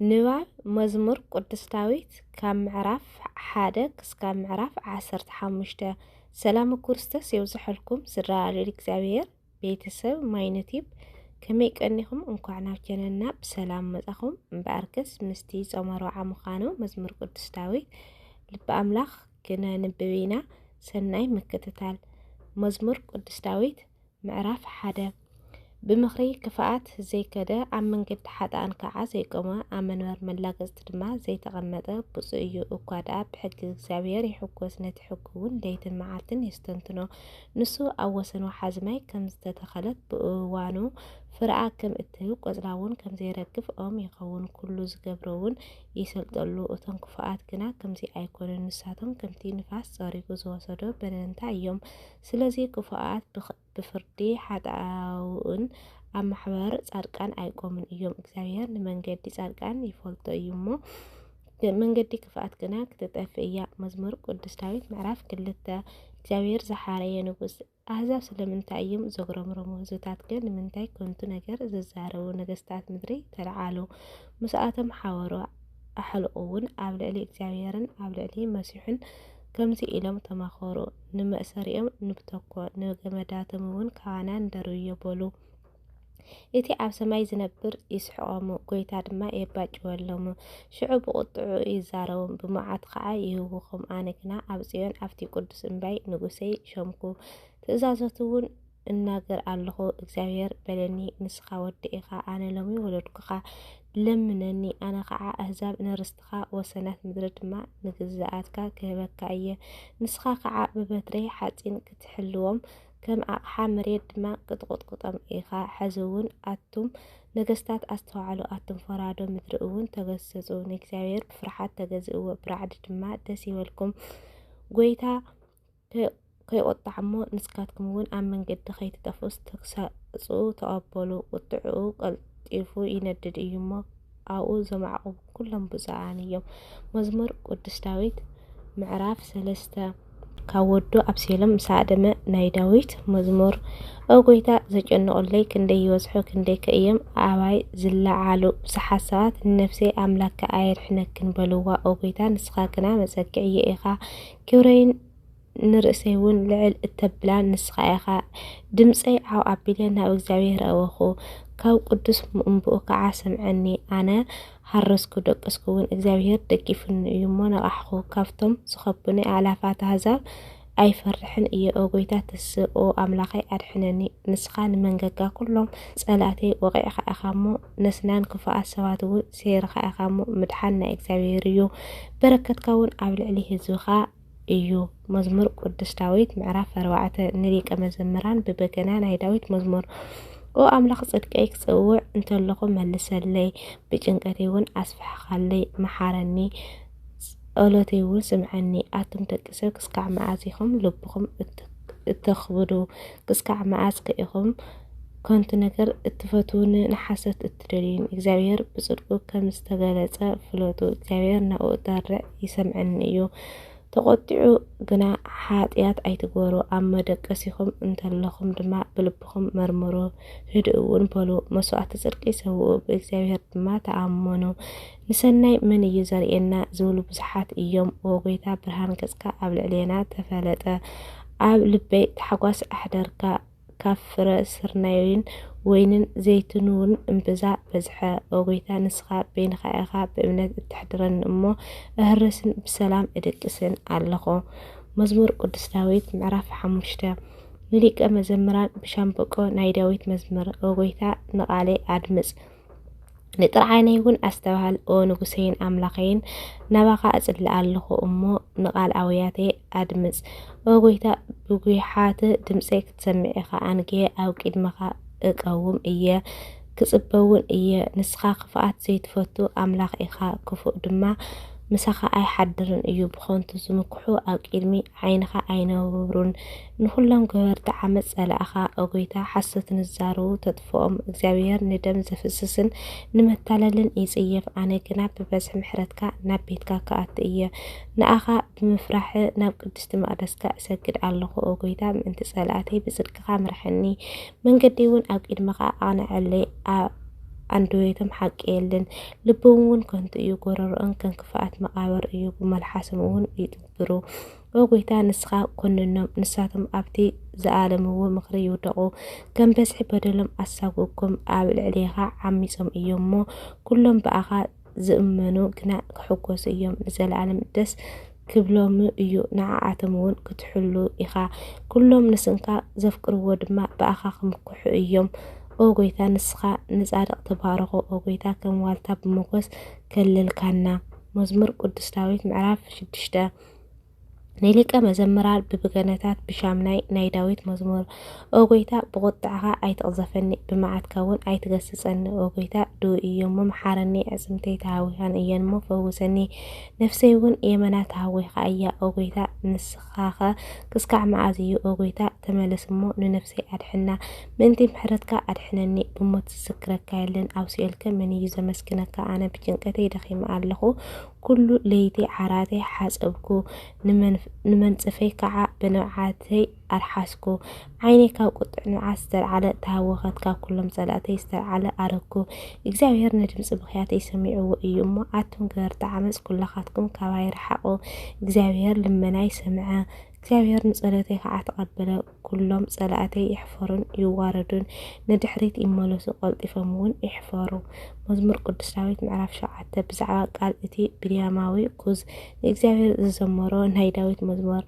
ንባብ መዝሙር ቅዱስ ዳዊት ካብ ምዕራፍ ሓደ ክስካብ ምዕራፍ ዓሰርተ ሓሙሽተ። ሰላም ክርስቶስ የብዝሐልኩም ስድራ ልዑል እግዚኣብሔር ቤተሰብ ማይነቲብ። ከመይ ቀኒኹም? እንኳዕ ናብ ቻነልና ብሰላም መጻኹም። እምበኣርከስ ምስቲ ጾመ ኣርብዓ ምዃኑ መዝሙር ቅዱስ ዳዊት ልቢ ኣምላኽ ክነንብብ ኢና። ሰናይ ምክትታል። መዝሙር ቅዱስ ዳዊት ምዕራፍ ሓደ። ብምኽሪ ክፍኣት ዘይከደ፣ ኣብ መንገዲ ሓጥኣን ከዓ ዘይቆመ፣ ኣብ መንበር መላገጽቲ ድማ ዘይተቐመጠ ብፁዕ እዩ። እኳ ደኣ ብሕጊ እግዚኣብሔር ይሕጎስ፣ ነቲ ሕጉ እውን ለይትን መዓልትን የስተንትኖ። ንሱ ኣብ ወሰን ወሓዚ ማይ ከም ዝተተኸለት፣ ብእዋኑ ፍረኣ ከም እትህብ፣ ቆጽላ እውን ከም ዘይረግፍ ኦም ይኸውን። ኩሉ ዝገብሮ እውን ይሰልጠሉ። እቶም ክፉኣት ግና ከምዚ ኣይኮኑን። ንሳቶም ከምቲ ንፋስ ጸሪጉ ዝወሰዶ በነንታ እዮም። ስለዚ ክፉኣት ብኽ-፣ ብፍርዲ ሓጣውኡን ኣብ ማሕበር ጻድቃን ኣይቆሙን እዮም። እግዚኣብሔር ንመንገዲ ጻድቃን ይፈልጦ እዩ እሞ፣ መንገዲ ክፍኣት ግና ክትጠፍእ እያ። መዝሙር ቅዱስ ዳዊት ምዕራፍ ክልተ። እግዚኣብሔር ዝሓረየ ንጉስ። ኣህዛብ ስለምንታይ እዮም ዘጉረምረሙ? ህዝብታት ግን ንምንታይ ከንቱ ነገር ዝዛረቡ? ነገስታት ምድሪ ተለዓሉ፣ ምስኣቶም ሓበሩ። ኣሕሉቕ እውን ኣብ ልዕሊ እግዚኣብሔርን ኣብ ልዕሊ መሲሑን ከምዚ ኢሎም ተማኸሩ፣ ንመእሰሪኦም ንብተኮ፣ ንገመዳቶም እውን ካባና ንደርብዮ በሉ። እቲ ኣብ ሰማይ ዝነብር ይስሕቖም፣ ጎይታ ድማ የባጭወሎም። ሽዑ ብቑጥዑ ይዛረቦም፣ ብመዓት ኸዓ ይህውኾም። ኣነ ግና ኣብ ጽዮን ኣብቲ ቅዱስ እምባይ ንጉሰይ ሾምኩ። ትእዛዛቱ እውን እናገር ኣለኹ። እግዚኣብሔር በለኒ፣ ንስኻ ወደይ ኢኻ፣ ኣነ ሎሚ ወለድኩኻ። ለምነኒ፣ ኣነ ኸዓ ኣህዛብ ንርስትኻ፣ ወሰናት ምድሪ ድማ ንግዝኣትካ ክህበካ እየ። ንስኻ ኸዓ ብበትረይ ሓጺን ክትሕልዎም፣ ከም ኣቕሓ መሬት ድማ ክትቕጥቅጦም ኢኻ። ሕዚ እውን ኣቱም ነገስታት ኣስተውዓሉ፣ ኣቱም ፈራዶ ምድሪ እውን ተገሰጹ። ንእግዚኣብሔር ብፍርሓት ተገዝእዎ፣ ብራዕዲ ድማ ደስ ይበልኩም። ጎይታ ከ-፣ ከይቆጣዕ እሞ ንስካትኩም እውን ኣብ መንገዲ ከይትጠፍኡስ ተግሳጹ ተቐበሉ። ቁጥዕኡ ቀልጢፉ ይነድድ እዩ እሞ ኣብኡ ዘማዕቑቡ ኩሎም ብፁዓን እዮም። መዝሙር ቅዱስ ዳዊት ምዕራፍ ሰለስተ። ካብ ወዱ ኣብሴሎም ምስ ኣደመ ናይ ዳዊት መዝሙር። ኦ ጎይታ፣ ዘጨንቑለይ ክንደይ ይበዝሑ፣ ክንደይ ከ እዮም ኣባይ ዝለዓሉ። ብዙሓት ሰባት ንነፍሰይ ኣምላክ ኣየድሕነክን በልዋ። ኦ ጎይታ፣ ንስኻ ግና መጸግዒየ ኢኻ፣ ክብረይን ንርእሰይ እውን ልዕል እተብላ ንስኻ ኢኻ። ድምፀይ ዓው ኣቢለ ናብ እግዚኣብሔር ኣወኹ፣ ካብ ቅዱስ እምባኡ ከዓ ሰምዐኒ። ኣነ ሃረስኩ፣ ደቀስኩ እውን፣ እግዚኣብሔር ደጊፉኒ እዩ እሞ ነቓሕኹ። ካብቶም ዝኸቡኒ ኣእላፋት ኣህዛብ ኣይፈርሕን እየ። ኦ ጎይታ፣ ተስእ፣ ኦ ኣምላኸይ፣ ኣድሕነኒ። ንስኻ ንመንገጋ ኩሎም ጸላእተይ ወቒዕኻ ኢኻ እሞ፣ ነስናን ክፉኣት ሰባት እውን ሰይርኻ ኢኻ እሞ፣ ምድሓን ናይ እግዚኣብሔር እዩ። በረከትካ እውን ኣብ ልዕሊ ህዝብኻ እዩ። መዝሙር ቅዱስ ዳዊት ምዕራፍ ኣርባዕተ። ንሊቀ መዘምራን ብበገና ናይ ዳዊት መዝሙር። ኦ ኣምላኽ፣ ጽድቀይ ክጸውዕ እንተለኹ መልሰለይ፣ ብጭንቀተይ እውን ኣስፍሕኻለይ፣ መሓረኒ፣ ጸሎተይ እውን ስምዐኒ። ኣቱም ደቂ ሰብ፣ ክስካዕ መዓስ ኢኹም ልብኹም እት-፣ እተኽብዱ? ክስካዕ መዓስ ከ ኢኹም ከንቱ ነገር እትፈትዉን ንሓሰት እትደልዩን? እግዚኣብሔር ብጽድቁ ከም ዝተገለጸ ፍለጡ። እግዚኣብሔር ናብኡ እጠርዕ፣ ይሰምዐኒ እዩ። ተቖጢዑ ግና ሓጢኣት ኣይትግበሩ። ኣብ መደቀሲኹም እንተለኹም ድማ ብልብኹም መርምሩ፣ ህድእ እውን በሉ። መስዋዕቲ ጽድቂ ሰውኡ፣ ብእግዚኣብሔር ድማ ተኣመኑ። ንሰናይ መን እዩ ዘርእየና? ዝብሉ ብዙሓት እዮም። ኦ ጎይታ፣ ብርሃን ገጽካ ኣብ ልዕሌና ተፈለጠ። ኣብ ልበይ ታሕጓስ ኣሕደርካ፣ ካብ ፍረ ስርናይን ወይንን ዘይትን እውን እምብዛ በዝሐ። ኦ ጎይታ፣ ንስኻ በይንኻ ኢኻ ብእምነት እተሕድረኒ እሞ፣ እህርስን ብሰላም እድቅስን ኣለኹ። መዝሙር ቅዱስ ዳዊት ምዕራፍ ሓሙሽተ። ንሊቀ መዘምራን ብሻምበቆ ናይ ዳዊት መዝሙር። ኦ ጎይታ፣ ንቓለይ ኣድምጽ፣ ንጥርዓነይ እውን ኣስተብሃል። ኦ ንጉሰይን ኣምላኸይን፣ ናባኻ እጽሊ ኣለኹ እሞ፣ ንቓል ኣውያተይ ኣድምጽ። ኦ ጎይታ፣ ብጒሓት ድምጸይ ክትሰምዕ ኢኻ። ኣንግየ ኣብ ቅድመኻ እቀውም እየ፣ ክጽበ እውን እየ። ንስኻ ክፍኣት ዘይትፈቱ ኣምላኽ ኢኻ፣ ክፉእ ድማ ምሳኻ ኣይሓድርን እዩ። ብኸንቱ ዝምክሑ ኣብ ቅድሚ ዓይንኻ ኣይነብሩን። ንኹሎም ገበርቲ ዓመጽ ጸላእኻ፣ ኦ ጎይታ፣ ሓሶት ንዝዛረቡ ተጥፍኦም። እግዚኣብሔር ንደም ዘፍስስን ንመታለልን ይጽየፍ። ኣነ ግና ብብዝሒ ምሕረትካ ናብ ቤትካ ክኣቱ እየ። ንኣኻ ብምፍራሕ ናብ ቅድስቲ መቕደስካ እሰግድ ኣለኹ። ኦ ጎይታ፣ ምእንቲ ጸላእተይ ብጽድቅኻ ምርሐኒ፣ መንገደይ እውን ኣብ ቅድመኻ ኣቕንዐለይ። ኣብ ኣንደበቶም ሓቂ የለን። ልቦም እውን ከንቱ እዩ፣ ጎረሮኦም ከም ክፍኣት መቓብር እዩ፣ ብመልሓሶም እውን ይጥብሩ። ኦ ጎይታ፣ ንስኻ ኮንኖም፣ ንሳቶም ኣብቲ ዝኣለምዎ ምኽሪ ይውደቑ። ከም በዝሒ በደሎም ኣሳጉጎም ኣብ ልዕሌኻ ዓሚጾም እዮም እሞ፣ ኩሎም ብኣኻ ዝእመኑ ግና ክሕጎሱ እዮም። ንዘለኣለም ደስ ክብሎም እዩ፣ ንዓኣቶም እውን ክትሕሉ ኢኻ። ኩሎም ንስምካ ዘፍቅርዎ ድማ ብኣኻ ክምክሑ እዮም። ኦ ጎይታ፣ ንስኻ ንጻድቕ ትባርኾ። ኦ ጎይታ፣ ከም ዋልታ ብሞገስ ከለልካና። መዝሙር ቅዱስ ዳዊት ምዕራፍ ሽዱሽተ። ንሊቀ መዘምራን ብብገነታት ብሻምናይ ናይ ዳዊት መዝሙር። ኦ ጎይታ፣ ብቁጥዓኻ ኣይትቕዘፈኒ፣ ብመዓትካ እውን ኣይትገስጸኒ። ኦ ጎይታ፣ ድውይ እየ እሞ መሓረኒ፣ ኣዕጽምተይ ተሃዊኸን እየን እሞ ፈውሰኒ። ነፍሰይ እውን የመና ተሃዊኻ እያ። ኦ ጎይታ፣ ንስኻኸ ክስካዕ መዓዝ እዩ? ኦ ጎይታ፣ ተመለስ እሞ ንነፍሰይ ኣድሕና። ምእንቲ ምሕረትካ ኣድሕነኒ፣ ብሞት ዝዝክረካ የለን። ኣብ ሲኦልከ መን እዩ ዘመስግነካ? ኣነ ብጭንቀተይ ደኺመ ኣለኹ። ኩሉ ለይቲ ዓራተይ ሓጸብኩ፣ ንመንፍ-፣ ንመንጸፈይ ከዓ ብንብዓተይ ኣርሓስኩ። ዓይነይ ካብ ቁጥዕ ንብዓት ዝተልዓለ ተሃወኸት፣ ካብ ኩሎም ጸላእተይ ዝተልዓለ ኣረግኩ። እግዚኣብሄር ንድምጺ ብኽያተይ ሰሚዕዎ እዩ እሞ፣ ኣቱም ገበርቲ ዓመጽ ኩላኻትኩም ካባይ ርሓቑ። እግዚኣብሄር ልመናይ ሰምዐ፣ እግዚኣብሄር ንጸሎተይ ከዓ ተቐበለ። ኩሎም ጸላእተይ ይሕፈሩን ይዋረዱን፣ ንድሕሪት ይመለሱ፣ ቀልጢፎም እውን ይሕፈሩ። መዝሙር ቅዱስ ዳዊት ምዕራፍ ሸውዓተ። ብዛዕባ ቃል እቲ ብንያማዊ ኩዝ ንእግዚኣብሄር ዝዘመሮ ናይ ዳዊት መዝሙር።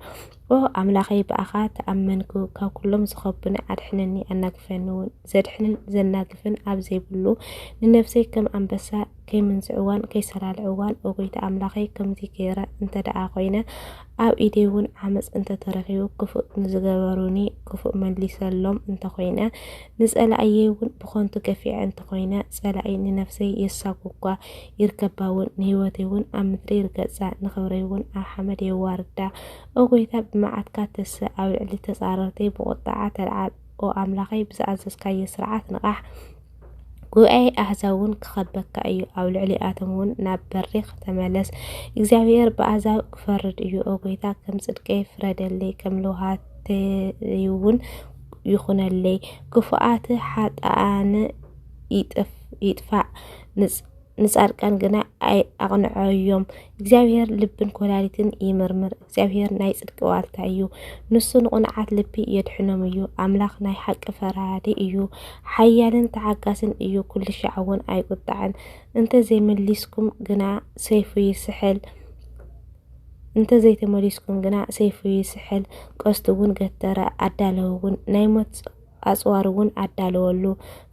ኦ ኣምላኸይ፣ ብኣኻ ተኣመንኩ፣ ካብ ኩሎም ዝኸቡኒ ኣድሕነኒ፣ ኣናግፈኒ እውን። ዘድሕንን ዘናግፍን ኣብ ዘይብሉ፣ ንነፍሰይ ከም ኣንበሳ ከይምንዝዕዋን ከይሰላልዕዋን፣ ኦ ጎይታ ኣምላኸይ፣ ከምዚ ገይረ እንተ ደኣ ኾይነ፣ ኣብ ኢደይ እውን ዓመፅ እንተተረኺቡ፣ ክፉእ ንዝገበሩኒ ክፉእ መሊሰሎም እንተኾይነ፣ ንጸላእየይ እውን ብኸንቱ ገፊዐ እንተኾይነ፣ ጸላኢ ንነፍሰይ የሳጉጓ፣ ይርከባ እውን፣ ንህይወተይ እውን ኣብ ምድሪ ይርገጻ፣ ንኽብረይ እውን ኣብ ሓመድ የዋርዳ። ኦ ጎይታ፣ ብመዓትካ ተስእ፣ ኣብ ልዕሊ ተጻረርተይ ብቑጥዓ ተልዓል። ኦ ኣምላኸይ፣ ብዝኣዘዝካዮ ስርዓት ንቓሕ። ጉባኤ ኣህዛብ እውን ክኸበካ እዩ፣ ኣብ ልዕሊኣቶም እውን ናብ በሪኽ ተመለስ። እግዚኣብሔር ብኣህዛብ ክፈርድ እዩ። ኦ ጎይታ፣ ከም ጽድቀይ ፍረደለይ፣ ከም ልውሃተይ እውን ይኹነለይ። ክፉኣት ሓጥኣን ይጥፍ-፣ ይጥፋእ፣ ንጽ-፣ ንጻድቃን ግና ኣይ-፣ ኣቕንዖዮም። እግዚኣብሔር ልብን ኰላሊትን ይምርምር። እግዚኣብሔር ናይ ጽድቂ ዋልታ እዩ። ንሱ ንቕኑዓት ልቢ የድሕኖም እዩ። ኣምላኽ ናይ ሓቂ ፈራዲ እዩ። ሓያልን ተዓጋስን እዩ። ኩሉ ሻዕ እውን ኣይቁጣዕን። እንተ ዘይመሊስኩም ግና ሰይፉ ይስሕል። እንተ ዘይተመሊስኩም ግና ሰይፉ ይስሕል። ቀስቱ እውን ገተረ፣ ኣዳለወ እውን። ናይ ሞት ኣጽዋር እውን ኣዳለወሉ።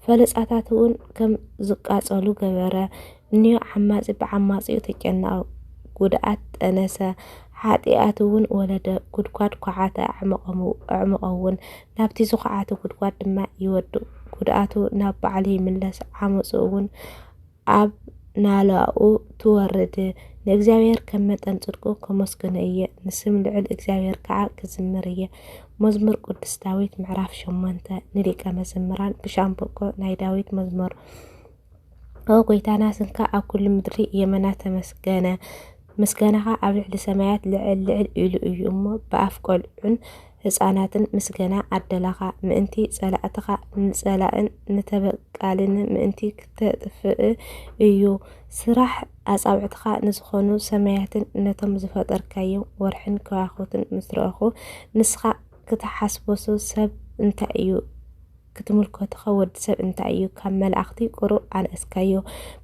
ፈለጻታት እውን ከም ዝቃጸሉ ገበረ። እንዮ ዓማጺ ብዓማጺኡ ተጨነቐ፣ ጉድኣት ጠነሰ። ሓጢኣት እውን ወለደ፣ ጉድጓድ ኳዓተ፣ ኣዕመቐሙ-፣ ኣዕመቐ እውን። ናብቲ ዝኹዓተ ጉድጓድ ድማ ይወድቕ። ጉድኣቱ ናብ ባዕሉ ይምለስ፣ ዓመጹ እውን ኣብ ናላኡ ትወርድ። ንእግዚኣብሔር ከም መጠን ጽድቁ ከመስግኖ እየ፣ ንስም ልዑል እግዚኣብሔር ከዓ ክዝምር እየ። መዝሙር ቅዱስ ዳዊት ምዕራፍ ሸሞንተ። ንሊቀ መዘምራን ብሻምበቆ ናይ ዳዊት መዝሙር። ኦ ጎይታና፣ ስምካ ኣብ ኩሉ ምድሪ የመና ተመስገነ። ምስጋናኻ ኣብ ልዕሊ ሰማያት ልዕል ልዕል ኢሉ እዩ እሞ፣ ብኣፍ ቆልዑን ህፃናትን ምስጋና ኣደላኻ። ምእንቲ ጸላእትኻ ንጸላእን ንተበቃልን ምእንቲ ክተጥፍእ እዩ። ስራሕ ኣጻብዕትኻ ንዝኾኑ ሰማያትን ነቶም ዝፈጠርካዮም ወርሕን ከዋኽብትን ምስ ረኣኹ፣ ንስኻ ክትሓስበሱ ሰብ እንታይ እዩ? ክትምልከትኸ ወዲ ሰብ እንታይ እዩ? ካብ መላእኽቲ ቁሩብ ኣነኣስካዮ፣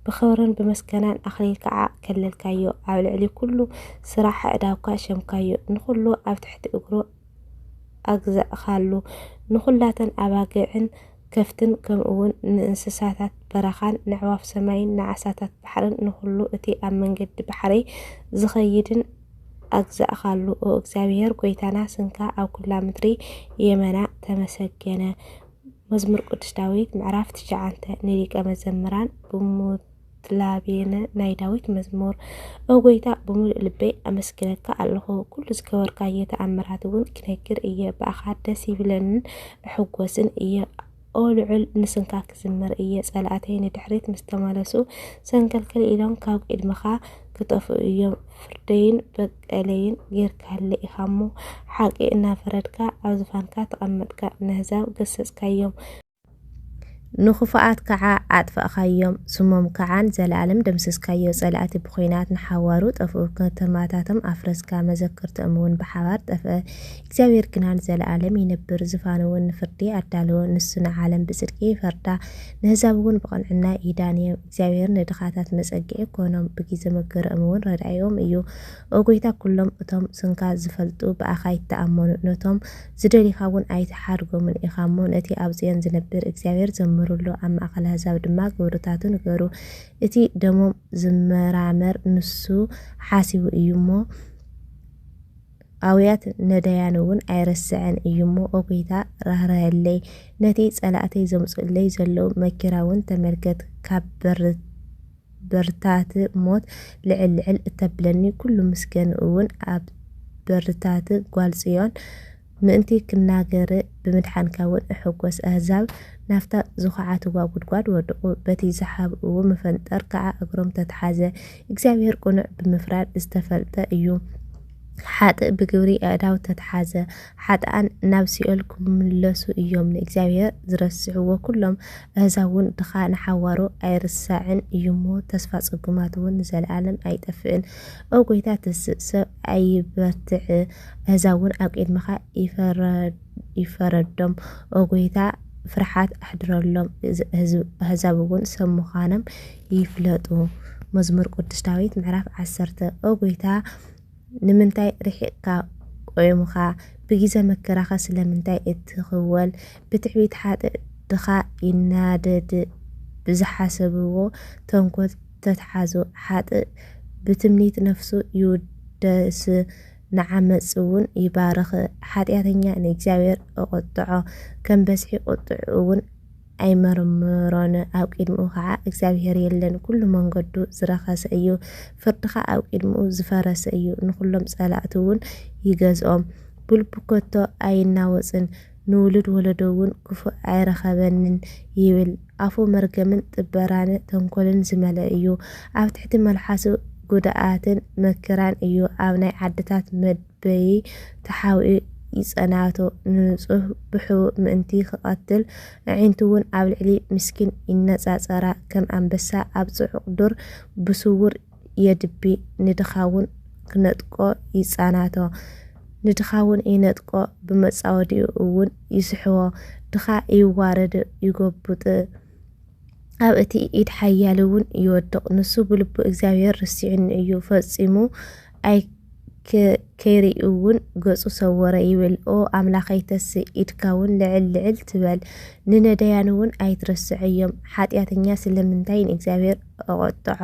ብኽብርን ብመስገናን ኣኽሊል ከዓ ከለልካዮ። ኣብ ልዕሊ ኩሉ ስራሕ ኣእዳውካ ሸምካዮ፣ ንኹሉ ኣብ ትሕቲ እግሩ ኣግዛእኻሉ። ንኹላተን ኣባግዕን ከፍትን፣ ከምኡውን ንእንስሳታት በረኻን ንኣዕዋፍ ሰማይን ንዓሳታት ባሕርን ንኹሉ እቲ ኣብ መንገዲ ባሕሪ ዝኸይድን ኣግዛእኻሉ። ኦ እግዚኣብሔር ጐይታና፣ ስምካ ኣብ ኩላ ምድሪ የመና ተመሰገነ። መዝሙር ቅዱስ ዳዊት ምዕራፍ ትሽዓተ። ንሊቀ መዘምራን ብሙትላቤነ ናይ ዳዊት መዝሙር። ኦ ጐይታ፣ ብምሉእ ልበይ ኣመስግነካ ኣለኹ፣ ኩሉ ዝገበርካዮ ተኣምራት እውን ክነግር እየ። ብኣኻ ደስ ይብለንን እሕጐስን እየ። ኦ ልዑል፣ ንስምካ ክዝምር እየ። ጸላእተይ ንድሕሪት ምስ ተመለሱ፣ ሰንከልከል ኢሎም ካብ ቅድመኻ ክጠፍኡ እዮም። ፍርደይን በቀለይን ጌርካለይ ኢኻ እሞ፣ ሓቂ እናፈረድካ ኣብ ዝፋንካ ተቐመጥካ፣ ነህዛብ ገሰጽካዮም። ንኽፉኣት ከዓ ኣጥፋእኻዮም፣ ስሞም ከዓ ንዘለኣለም ደምሰስካዮ። ጸላእቲ ብኹናት ንሓዋሩ ጠፍኡ፣ ከተማታቶም ኣፍረስካ፣ መዘክርትኦም እውን ብሓባር ጠፍአ። እግዚኣብሔር ግና ንዘለኣለም ይነብር፣ ዝፋኑ እውን ንፍርዲ ኣዳለወ። ንሱ ንዓለም ብጽድቂ ይፈርዳ፣ ንህዛብ እውን ብቕንዕና ይዳንዮም። እግዚኣብሔር ንድኻታት መጸግዒ ኮኖም፣ ብጊዜ መገረኦም እውን ረዳኢኦም እዩ። ኦ ጎይታ፣ ኩሎም እቶም ስምካ ዝፈልጡ ብኣኻ ይተኣመኑ፣ ነቶም ዝደሊኻ እውን ኣይትሓድጎምን ኢኻ እሞ፣ ነቲ ኣብ ጽዮን ዝነብር እግዚኣብሔር ዘምሩሉ፣ ኣብ ማእከል ኣህዛብ ድማ ግብርታቱ ንገሩ። እቲ ደሞም ዝመራመር ንሱ ሓሲቡ እዩ እሞ፣ ኣውያት ነዳያን እውን ኣይረስዐን እዩ እሞ፣ ኦ ጎይታ፣ ራህርሀለይ። ነቲ ጸላእተይ ዘምጽኡለይ ዘለዉ መኪራ እውን ተመልከት። ካብ በር-፣ በርታት ሞት ልዕል ልዕል እተብለኒ፣ ኩሉ ምስገን እውን ኣብ በርታት ጓል ጽዮን ምእንቲ ክናገር ብምድሓንካ እውን እሕጎስ። ኣህዛብ ናብታ ዝኹዓትዋ ጉድጓድ ወድቑ፣ በቲ ዝሓብእዎ መፈንጠር ከዓ እግሮም ተትሓዘ። እግዚኣብሔር ቅኑዕ ብምፍራድ ዝተፈልጠ እዩ። ሓጥእ ብግብሪ ኣእዳው ተትሓዘ። ሓጥኣን ናብ ሲኦል ክምለሱ እዮም። ንእግዚኣብሔር ዝረስዕዎ ኩሎም ኣህዛብ እውን ድኻ ንሓዋሩ ኣይርሳዕን እዩ እሞ፣ ተስፋ ጽጉማት እውን ንዘለኣለም ኣይጠፍእን። ኦ ጎይታ፣ ትስእ ሰብ ኣይበርትዕ፣ ኣህዛብ እውን ኣብ ቅድመኻ ይፈረ-፣ ይፈረዶም። ኦ ጎይታ፣ ፍርሓት ኣሕድረሎም፣ እዚ ህዝብ-፣ ኣህዛብ እውን ሰብ ምዃኖም ይፍለጡ። መዝሙር ቅዱስ ዳዊት ምዕራፍ ዓሰርተ። ኦ ጎይታ፣ ንምንታይ ርሒቕካ ቆይምኻ? ብጊዜ መከራኸ ስለምንታይ እትኽወል? ብትዕቢት ሓጥእ ድኻ ይናደድ፣ ብዝሓሰብዎ ተንኮል ተትሓዙ። ሓጥእ ብትምኒት ነፍሱ ይውደስ፣ ንዓመጽ እውን ይባርኽ። ሓጢኣተኛ ንእግዚኣብሔር እቕጥዖ፣ ከም በዝሒ ቁጥዑ እውን ኣይመርምሮን። ኣብ ቅድሚኡ ኸዓ እግዚኣብሔር የለን። ኩሉ መንገዱ ዝረኸሰ እዩ፣ ፍርድኻ ኣብ ቅድሚኡ ዝፈረሰ እዩ። ንኹሎም ጸላእቱ እውን ይገዝኦም። ብልቡ ከቶ ኣይናወጽን፣ ንውሉድ ወለዶ እውን ክፉእ ኣይረኸበንን ይብል። ኣፉ መርገምን ጥበራን ተንኮልን ዝመልአ እዩ። ኣብ ትሕቲ መልሓሱ ጉድኣትን መከራን እዩ። ኣብ ናይ ዓድታት መድበዪ ተሓቢኡ ይጸናቶ። ንንጹህ ብሕቡእ ምእንቲ ክቐትል፣ ኣዒንቱ እውን ኣብ ልዕሊ ምስኪን ይነጻጸራ። ከም ኣንበሳ ኣብ ጽዑቕ ዱር ብስዉር የድቢ፣ ንድኻ እውን ክነጥቆ ይጸናቶ። ንድኻ እውን ይነጥቆ፣ ብመጻወዲኡ እውን ይስሕቦ። ድኻ ይዋረድ፣ ይጎብጥ፣ ኣብ እቲ ኢድ ሓያል እውን ይወድቕ። ንሱ ብልቡ እግዚኣብሔር ረሲዑኒ እዩ፣ ፈጺሙ ኣይከ-፣ ከይርእይ እውን ገጹ ሰወረ ይብል። ኦ ኣምላኸይ፣ ተስእ፣ ኢድካ እውን ልዕል ልዕል ትበል፣ ንነዳያን እውን ኣይትረስዐዮም። ሓጢኣተኛ ስለምንታይ ንእግዚኣብሔር እቐጥዖ?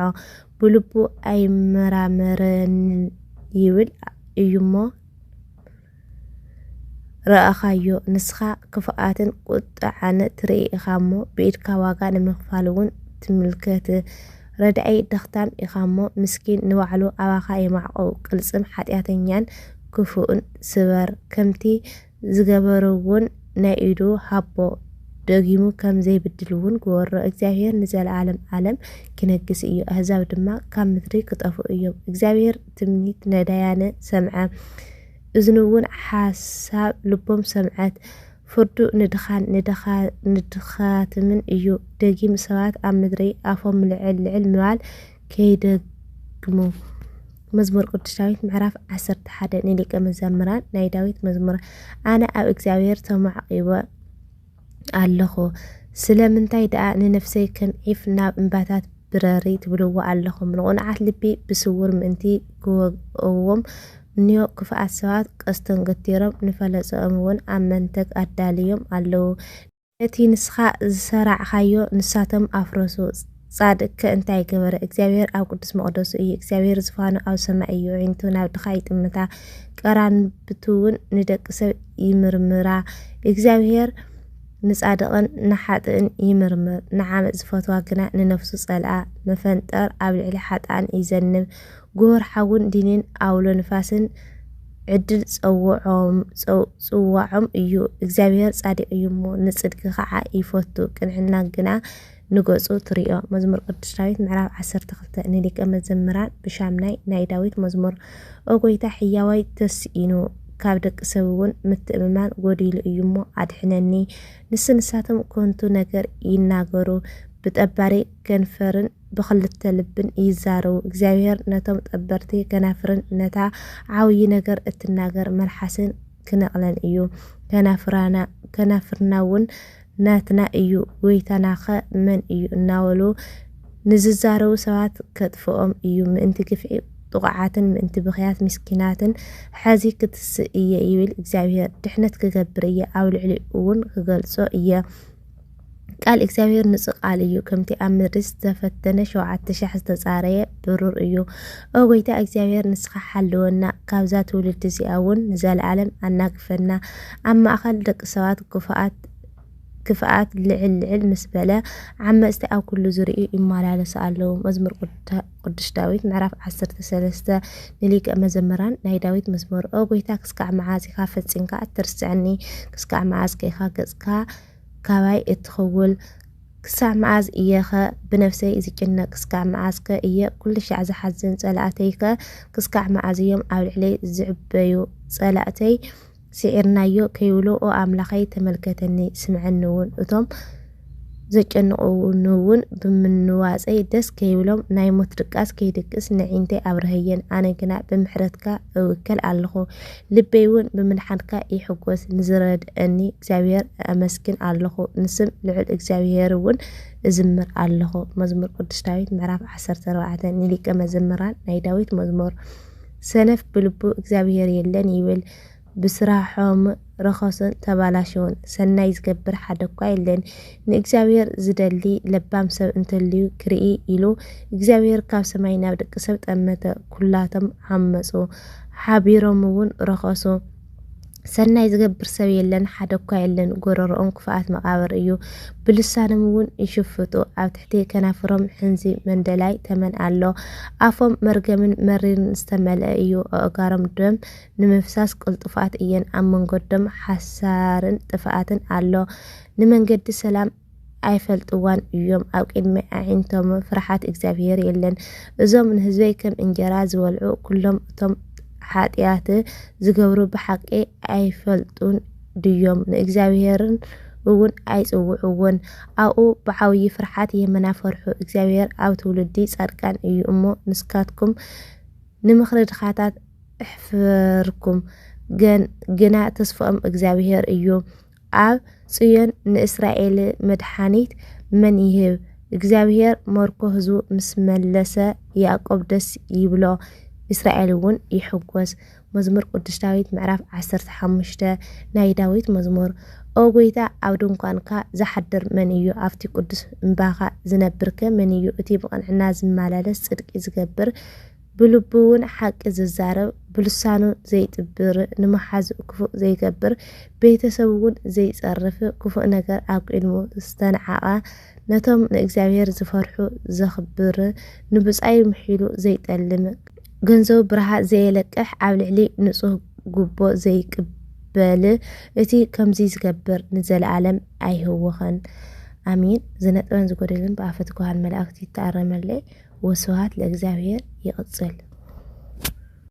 ብልቡ ኣይመራመረንን ይብል እዩ እሞ፣ ረኣኻዮ። ንስኻ ክፉኣትን ቁጥዓን ትርኢ ኢኻ እሞ፣ ብኢድካ ዋጋ ንምኽፋል እውን ትምልከት። ረዳኢ ደኽታም ኢኻ እሞ፣ ምስኪን ንባዕሉ ኣባኻ የማዕቁ። ቅልጽም ሓጢኣተኛን ክፉእን ስበር፣ ከምቲ ዝገበረ እውን ናይ ኢዱ ሃቦ። ደጊሙ ከም ዘይብድል እውን ግበሮ። እግዚኣብሔር ንዘለኣለም ዓለም ኪነግስ እዩ፣ ኣህዛብ ድማ ካብ ምድሪ ክጠፍኡ እዮም። እግዚኣብሔር ትምኒት ነዳያነ ሰምዐ፣ እዝኑ እውን ሓሳብ ልቦም ሰምዐት። ፍርዱ ንድኻን ንድኻ-፣ ንድኻትምን እዩ። ደጊም ሰባት ኣብ ምድሪ ኣፎም ልዕል ልዕል ምባል ከይደግሙ። መዝሙር ቅዱስ ዳዊት ምዕራፍ ዓሰርተ ሓደ። ንሊቀ መዘምራን ናይ ዳዊት መዝሙር። ኣነ ኣብ እግዚኣብሔር ተማዕቂበ ኣለኹ። ስለምንታይ ደኣ ንነፍሰይ ከም ዒፍ ናብ እምባታት ብረሪ ትብልዎ ኣለኹም? ንቕኑዓት ልቢ ብስውር ምእንቲ ክወግእዎም እንዮ ክፉኣት ሰባት ቀስቶም ገቲሮም፣ ንፈለጸኦም እውን ኣብ መንተግ ኣዳልዮም ኣለዉ። ነቲ ንስኻ ዝሰራዕካዮ ንሳቶም ኣፍረሱ። ጻድቅከ እንታይ ገበረ? እግዚኣብሔር ኣብ ቅዱስ መቕደሱ እዩ። እግዚኣብሔር ዝፋኑ ኣብ ሰማይ እዩ። ኣዒንቱ ናብ ድኻ ይጥምታ፣ ቀራንብቱ እውን ንደቂ ሰብ ይምርምራ። እግዚኣብሔር ንጻድቕን ንሓጥእን ይምርምር። ንዓመጽ ዝፈትዋ ግና ንነፍሱ ጸልኣ። መፈንጠር ኣብ ልዕሊ ሓጥኣን ይዘንብ። ጉሁር ሓውን ዲንን ኣውሎ ንፋስን ዕድል ጸውዖም-፣ ጸው-፣ ጽዋዖም እዩ። እግዚኣብሔር ጻድቕ እዩ እሞ፣ ንጽድቂ ኸዓ ይፈቱ፣ ቅንዕና ግና ንገጹ ትርእዮ። መዝሙር ቅዱስ ዳዊት ምዕራፍ ዓሰርተ ክልተ። ንሊቀ መዘምራን ብሻምናይ ናይ ዳዊት መዝሙር። ኦ ጐይታ፣ ሕያዋይ ተስኢኑ፣ ካብ ደቂ ሰብ እውን ምትእምማን ጎዲሉ እዩ እሞ ኣድሕነኒ። ንስ ንሳቶም ከንቱ ነገር ይናገሩ፣ ብጠባሪ ከንፈርን ብኽልተ ልብን ይዛረቡ። እግዚኣብሔር ነቶም ጠበርቲ ከናፍርን ነታ ዓብዪ ነገር እትናገር መልሓስን ክነቕለን እዩ። ከናፍራና ከናፍርና እውን ናትና እዩ፣ ጎይታናኸ መን እዩ እናበሉ ንዝዛረቡ ሰባት ከጥፍኦም እዩ። ምእንቲ ግፍዒ ጥቑዓትን ምእንቲ ብኽያት ምስኪናትን ሐዚ ክትስእ እየ ይብል እግዚኣብሔር። ድሕነት ክገብር እየ፣ ኣብ ልዕሊኡ እውን ክገልጾ እየ። ቃል እግዚኣብሔር ንጹህ ቃል እዩ፣ ከምቲ ኣብ ምድሪ ዝተፈተነ ሸውዓተ ሻሕ ዝተጻረየ ብሩር እዩ። ኦ ጎይታ እግዚኣብሔር፣ ንስኻ ሓልወና፣ ካብዛ ትውልዲ እዚኣ እውን ንዘለኣለም ኣናግፈና። ኣብ ማእኸል ደቂ ሰባት ክፉኣት ክፍኣት ልዕል ልዕል ምስ በለ፣ ዓመፅቲ ኣብ ኩሉ ዙርያኡ ይመላለሱ ኣለዉ። መዝሙር ቅዱስ ዳዊት ምዕራፍ ዓሰርተ ሰለስተ። ንሊቀ መዘምራን ናይ ዳዊት መዝሙር። ኦ ጎይታ፣ ክስካዕ መዓዝ ኢኻ ፈጺምካ እትርስዐኒ? ክስካዕ መዓዝ ከ ኢኻ ገጽካ ካባይ እትኽውል? ክሳዕ መዓዝ እየኸ ብነፍሰይ ዝጭነቕ? ክስካዕ መዓዝከ እየ ኩሉ ሻዕ ዝሓዝን? ጸላእተይከ ክስካዕ መዓዝ እዮም ኣብ ልዕለይ ዝዕበዩ? ጸላእተይ ስዒርናዮ ከይብሉ፣ ኦ ኣምላኸይ፣ ተመልከተኒ፣ ስምዐኒ እውን። እቶም ዘጨንቑኒ እውን ብምንዋጸይ ደስ ከይብሎም፣ ናይ ሞት ድቃስ ከይድቅስ ነዒንተይ ኣብርሀየን። ኣነ ግና ብምሕረትካ እውከል ኣለኹ፣ ልበይ እውን ብምድሓንካ ይሕጎስ። ንዝረድአኒ እግዚኣብሔር ኣመስግን ኣለኹ፣ ንስም ልዑል እግዚኣብሔር እውን እዝምር ኣለኹ። መዝሙር ቅዱስ ዳዊት ምዕራፍ ዓሰርተ ኣርባዕተ። ንሊቀ መዘምራን ናይ ዳዊት መዝሙር። ሰነፍ ብልቡ እግዚኣብሔር የለን ይብል፣ ብስራሖም ረኸሱን ተባላሸውን። ሰናይ ዝገብር ሓደ እኳ የለን። ንእግዚኣብሔር ዝደሊ ለባም ሰብ እንተልዩ ክርኢ ኢሉ እግዚኣብሔር ካብ ሰማይ ናብ ደቂ ሰብ ጠመተ። ኩላቶም ዓመፁ፣ ሓቢሮም እውን ረኸሱ። ሰናይ ዝገብር ሰብ የለን፣ ሓደ እኳ የለን። ጎረሮኦም ክፍኣት መቓብር እዩ፣ ብልሳኖም እውን ይሽፍጡ። ኣብ ትሕቲ ከናፍሮም ሕንዚ መንደላይ ተመን ኣሎ። ኣፎም መርገምን መሪርን ዝተመልአ እዩ፣ ኣእጋሮም ደም ንምፍሳስ ቅልጡፋት እየን። ኣብ መንገዶም ሓሳርን ጥፍኣትን ኣሎ፣ ንመንገዲ ሰላም ኣይፈልጥዋን እዮም። ኣብ ቅድሚ ኣዒንቶም ፍርሓት እግዚኣብሔር የለን። እዞም ንህዝበይ ከም እንጀራ ዝበልዑ ኩሎም እቶም ሓጢኣት ዝገብሩ ብሓቂ ኣይፈልጡን ድዮም? ንእግዚኣብሔርን እውን ኣይጽውዕዎን። ኣብኡ ብዓብዪ ፍርሓት የመና ፈርሑ። እግዚኣብሔር ኣብ ትውልዲ ጻድቃን እዩ እሞ፣ ንስካትኩም ንምኽሪ ድኻታት እሕፍርኩም። ገን-፣ ግና ተስፍኦም እግዚኣብሔር እዩ። ኣብ ጽዮን ንእስራኤል መድሓኒት መን ይህብ? እግዚኣብሔር መርኮ ህዝቡ ምስ መለሰ፣ ያዕቆብ ደስ ይብሎ፣ እስራኤል እውን ይሕጎስ። መዝሙር ቅዱስ ዳዊት ምዕራፍ ዓሰርተ ሓሙሽተ። ናይ ዳዊት መዝሙር። ኦ ጎይታ፣ ኣብ ድንኳንካ ዝሓድር መን እዩ? ኣብቲ ቅዱስ እምባኻ ዝነብርከ መን እዩ? እቲ ብቕንዕና ዝመላለስ፣ ጽድቂ ዝገብር፣ ብልቡ እውን ሓቂ ዝዛረብ፣ ብልሳኑ ዘይጥብር፣ ንመሓዝኡ ክፉእ ዘይገብር፣ ቤተሰቡ እውን ዘይጸርፍ፣ ክፉእ ነገር ኣብ ቅድሚኡ ዝተናዕቐ፣ ነቶም ንእግዚኣብሔር ዝፈርሑ ዘኽብር፣ ንብጻዩ ምሒሉ ዘይጠልም፣ ገንዘቡ ብርሃ ዘየለቅሕ፣ ኣብ ልዕሊ ንጹህ ጉቦ ዘይቅበል፣ እቲ ከምዚ ዝገብር ንዘለኣለም ኣይህወኸን። ኣሜን። ዝነጥበን ዝጎደለን ብኣፈ ትጉሃን መላእክት ይተኣረመለይ። ወስብሐት ለእግዚኣብሔር። ይቕጽል።